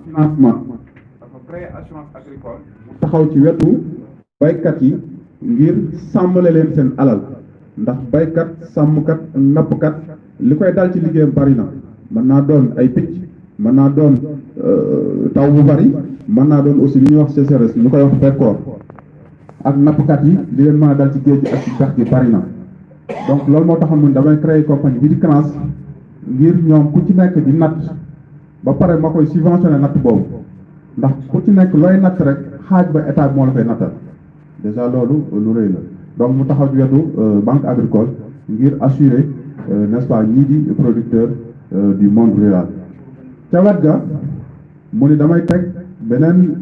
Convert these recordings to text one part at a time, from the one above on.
financement dafa créer assurance agricole mu taxaw ci wetu baykat yi ngir sàmmale leen seen alal ndax baykat sàmmkat nappkat li koy dal ci liggéeyam bari na mën naa doon ay picc mën naa doon taw bu bari mën naa doon aussi li ñuy wax sécheresse ñu koy wax bekkoor ak nappkat yi li leen mën a dal ci géej gi ak ci dex gi bari na donc loolu moo taxoon mun damay créer compagnie bi di Cnaas ngir ñoom ku ci nekk di natt ba pare ma koy subventionné natt boobu ndax ku ci nekk looy natt rek xaaj ba état bi moo la koy nattal déjà loolu lu rëy la donc mu taxaw ci wetu banque agricole ngir assurer n'est-ce pas ñii di producteur du monde rural ca wet ga mu ni damay teg beneen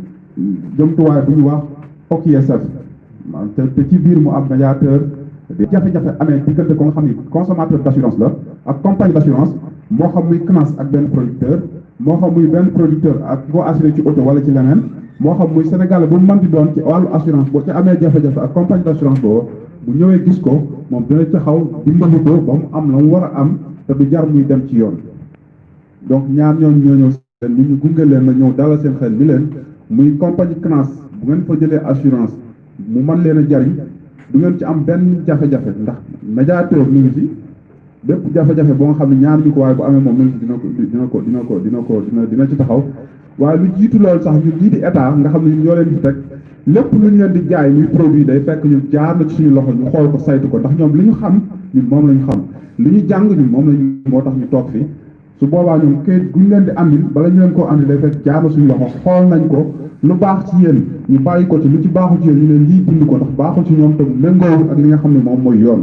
jëmtuwaay bu ñu wax OQSF te ci biir mu am médiateur jafe-jafe amee diggante ko nga xam ni consommateur d'assurance la ak compagnie d'assurance moo xam muy Cnaas ak benn producteur moo xam muy benn producteur ak ki ko assuré ci oto wala ci leneen moo xam muy Sénégal bu mu mën di doon ci wàllu assurance boo ci amee jafe-jafe ak compagnie d'assurance boobu bu ñëwee gis ko moom dina taxaw dimbali ko ba mu am la mu war a am te du jar muy dem ci yoon donc ñaar ñooñu ñoo ñëw seen ni ñu gunge leen na ñëw dalal seen xel ni leen muy compagnie Cnaas bu ngeen fa jëlee assurance mu mën leen a jariñ du ngeen ci am benn jafe-jafe ndax médiateur mi ngi fi bépp jafe-jafe boo nga xam ne ñaar ñu ko waaye bu amee moom mi ngi dina ci taxaw waaye lu jiitu loolu sax ñun lii di état nga xam ne ñun ñoo leen fi teg lépp lu ñu leen di jaay muy produit day fekk ñun jaar na ci suñu loxo ñu xool ko saytu ko ndax ñoom li ñu xam ñun moom la ñu xam li ñu jàng ñun moom lañu moo tax ñu toog fi su boobaa ñoom kayit guñ leen di andil bala ñu leen koo andil day fekk jaar na suñu loxo xool nañ ko lu baax ci yéen ñu bàyyi ko ci lu ci baaxul ci yéen ñu leen lii dund ko ndax baaxul ci ñoom te méngoo ak li nga xam ne moom mooy yoon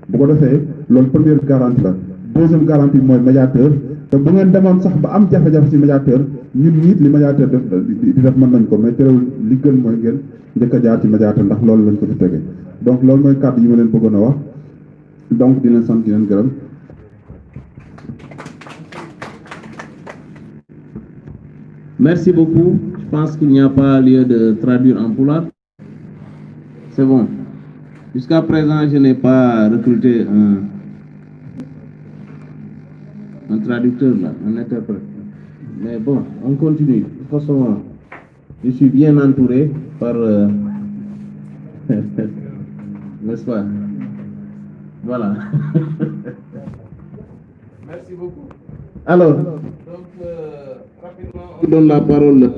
bu ko defee loolu première garantie la deuxième garantie mooy médiateur te bu ngeen demoon sax ba am jafe-jafe ci médiateur ñun ñiit li médiateur def di def mën nañ ko mais terewul li gën mooy ngeen njëkk a jaar ci médiateur ndax loolu lañ ko fi tege donc loolu mooy kàddu yi ma leen bëggoon a wax donc di leen sant di leen gërëm. Merci beaucoup. Je pense qu'il n'y a pas lieu de traduire en pulaar. C'est bon. Jusqu'à présent, je n'ai pas recruté un traducteur là, un interprète. Mais bon, on continue. De toute façon, je suis bien entouré par... n'est-ce pas? Voilà. Merci beaucoup. Alors, Donc, rapidement, on donne la parole